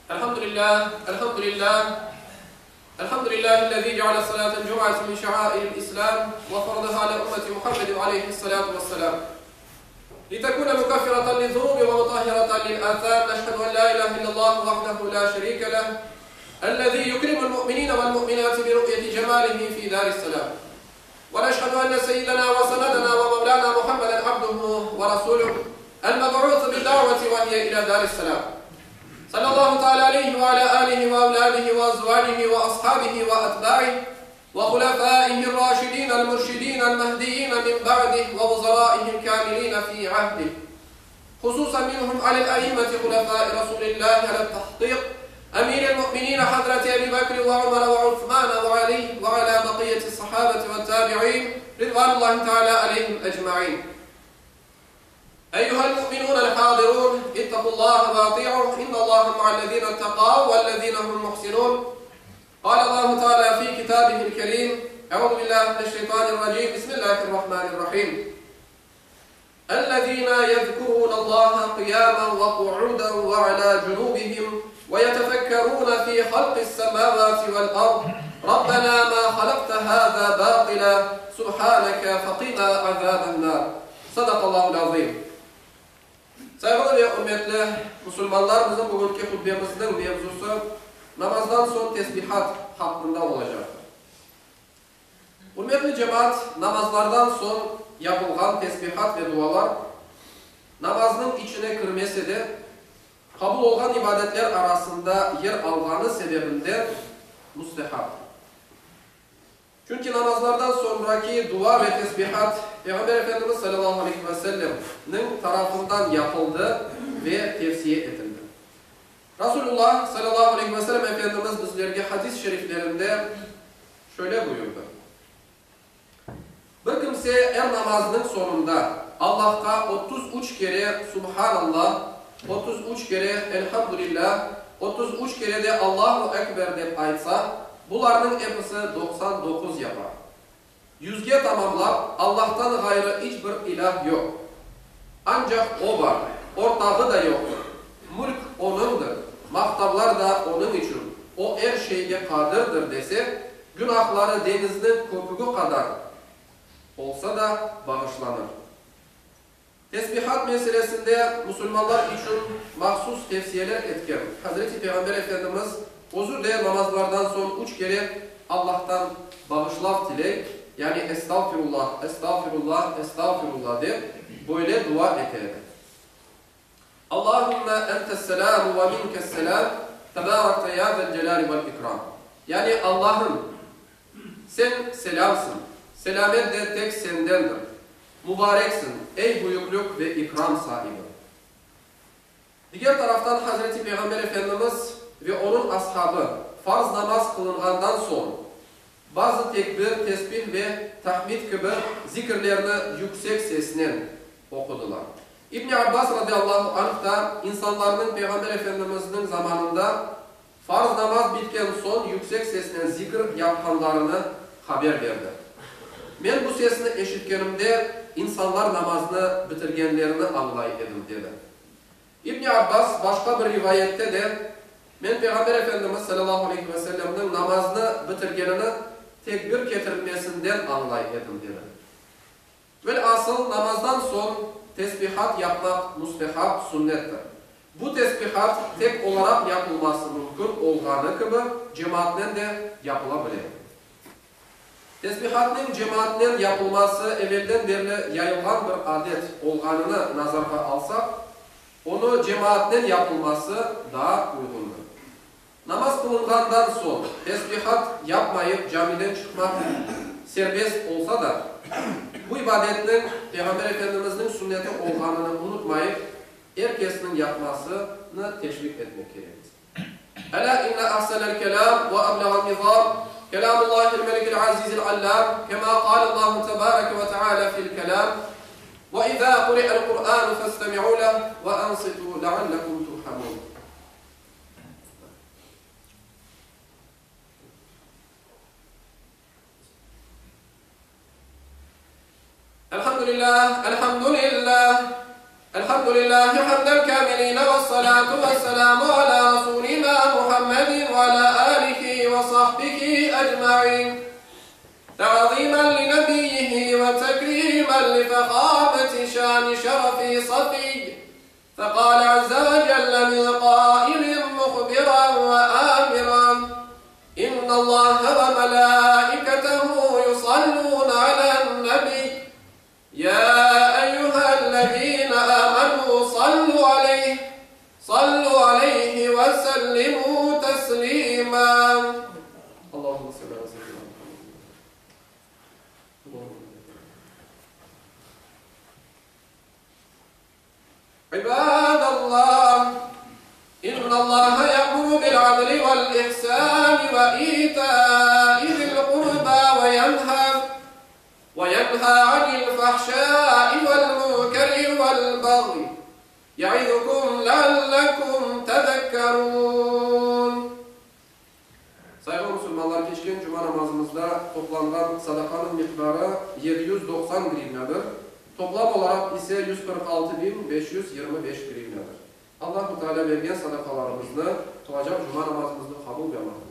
Elhamdülillah, elhamdülillah, elhamdülillahi'l-lezî ceale salâtel cum'ati min şe'âiril İslâm ve faradaha alâ ümmeti Muhammedin aleyhissalâtu vesselâm. Litekûne mukeffireten liz-zunûbi ve mutahhireten lil-âthâm. Neşhedü en lâ ilâhe illallah vahdehu lâ şerîke leh, ellezî yukrimul mu'minîne vel-mu'minâti bi ru'yeti cemâlihi fî dâris-selâm. Ve neşhedü enne seyyidena ve senedena ve mevlâna Muhammeden abduhu ve rasûluh, el-meb'ûsu bid-da'veti ve hiye ilâ dâris-selâm. Sallallahu teâlâ aleyhi ve alâ âlihi ve evlâdihi ve azvâcihi ve ashâbihi ve etbâih ve hulefâihir-râşidînel-mürşidînel-mehdiyîne min ba'dih ve vuzarâihil-kâmilîne fî ahdih. Hususan minhum alel-a'immeti hulefâi Rasûlillâhi alel-tahkîk, Emîril-mu'minîne Hazreti Ebî Bekr ve Ömer ve Usmân ve Alî ve alâ bakiyyeti's-sahâbeti ve't-tâbi'în ridvânullâhi teâlâ aleyhim ecmaîn. Eyyuhel-mu'minûnel-hâzirûn, ittakullâhe ve atî'uh, innallâhe ma'allezîne ittekav vellezîne hum muhsinûn. Kâlellâhu teâlâ fî kitâbihil-kerîm, Eûzü billâhi mineşşeytânirracîm, Bismillâhirrahmânirrahîm. Ellezîne yezkurûnallâhe kıyâmen ve ku'ûden ve alâ cunûbihim ve yetefekkerûne fî halqis-semâvâti vel-ard, Rabbenâ mâ halakte hâzâ bâtilâ, subhâneke feqinâ azâben-nâr. Sadakallâhul-azîm. Sayğılı ve ürmetli musulmanlar, bizim bugünki hutbemizniñ mevzusı namazdan soñ tesbihat haqqında olacaqtır. Ürmetli cemaat, namazlardan soñ yapılğan tesbihat ve dualar namaznıñ içine kirmese de, qabul olğan ibadetler arasında yer alğanı sebebinden müstehaptır. Çünki namazlardan soñraki dua ve tesbihat Peyğamber Efendimiz salâlâhu aleyhi ve sellem niñ tarafından yapıldı ve tevsiye etildi. Rasulullah, salâlâhu aleyhi ve sellem, Efendimiz bizlerge hadis-i şeriflerinde şöyle buyurdı, Bir kimse er namaznıñ soñunda Allahqa 33 kere Subhanallah, 33 kere Elhamdülillah, 33 kere de Allahu Ekber dep aytsa, bularnıñ episi 99 yapar. Yüzge tamamlap, Allahtan ğayrı iç bir ilâh yoq. Ancaq O bar, ortağı da yoqtır. Mülk Onıñdır, maqtavlar da Onıñ içün, O er şeyge qadirdir, dese, günahları deñizniñ köpügi qadar olsa da bağışlanır. Tesbihat meselesinde musulmanlar içün mahsus tevsiyeler etken Hazreti Peyğamber Efendimiz özü de namazlardan soñ üç kere Allahtan bağışlav tiley, yani Estağfirullah, Estağfirullah, Estağfirullah dep, böyle dua ete edi. Allahümme entes-selâmu ve minkes-selâm, tebârekte yâ zel-celâli vel-ikrâm. Yani Allahım, Sen selâmsıñ, selâmet de tek Sendendir. Mubareksiñ, ey büyüklük ve ikram saibi! Diger taraftan Hazreti Peyğamber Efendimiz ve onıñ ashabı farz namaz qılınğandan soñ bazı tekbir, tesbih ve tahmid kibi zikirlerni yüksek sesnen oqudılar. İbni Abbas radıyallahu anh da insanlarnıñ Peyğamber Efendimizniñ zamanında Farz namaz bitken soñ yüksek sesnen zikr yapqanlarını haber berdi. Men bu sesni eşitkenimde insanlar namaznı bitirgenlerini añlay edim, dedi. İbni Abbas başqa bir rivayette de, Men Peyğamber Efendimiz salâlâhu aleyhi ve sellemniñ namaznı bitirgenini tekbir ketirilmesinden añlay edim, dedi. Velâsıl, namazdan soñ tesbihat yapmaq müstehap sünnettir. Bu tesbihat tek olaraq yapılması mümkün olğanı kibi, cemaatnen de yapıla bile. Tesbihatnıñ cemaatnen yapılması evelden berli yayılğan bir adet olğanını nazarğa alsaq, onı cemaatnen yapılması daa uyğundır. Namaz qılınğandan soñ tesbihat yapmayıp camiden çıqmaq serbest olsa da, bu ibadetniñ Peyğamber Efendimizniñ sünneti olğanını unutmayıp, er kesniñ yapmasını teşviq etmek kerekmiz. Elâ inne ahsenel kelâm ve ebleğen nizâm kelâmullâhil melikil azîzil allâm kemâ kâlellâhu tebâreke ve teâlâ fil kelâm, Ve izâ kuri'el Kur'ânu festemi'û leh ve ansitû leallekum turhamûn. Elhamdülillah, elhamdülillah, elhamdülillah. Elhamdülillahi hamdel kâmiline vessalâtu vesselâmu alâ rasûlinâ Muhammedin ve alâ âlihi ve sahbihi ecmaîn. Ta'zîmen li nebiyyihi ve tekrîmen li fehâmeti şâni şerefi safiyy. Feqâle azze ve celle min qâilin muhbiran ve âmiran, İnnallâhe ve melâiketehu yusallûne alen-nebiy, yâ eyyühellezîne âmenû sallû aleyh, sallû aleyhi ve sellimû teslîmâ. Allahümme salli alâ seyyidinâ Muhammed. İbadallah, İnnallaha ya'muru bil-adli vel-ihsani ve ita'i zil-qurba ve yenha ve yenha anil-fahşai vel-munkeri vel-bagyi ya'izukum leallekum tezekkerun. Sayğılı musulmanlar, keçken cuma namazımızda toplanğan sadaqanıñ miqdarı 790 grivnadır, toplam olaraq ise 146525 grivnadır. Allahu Teala bergen sadaqalarımıznı, qılacaq cuma namazımıznı qabul ve mağfiret.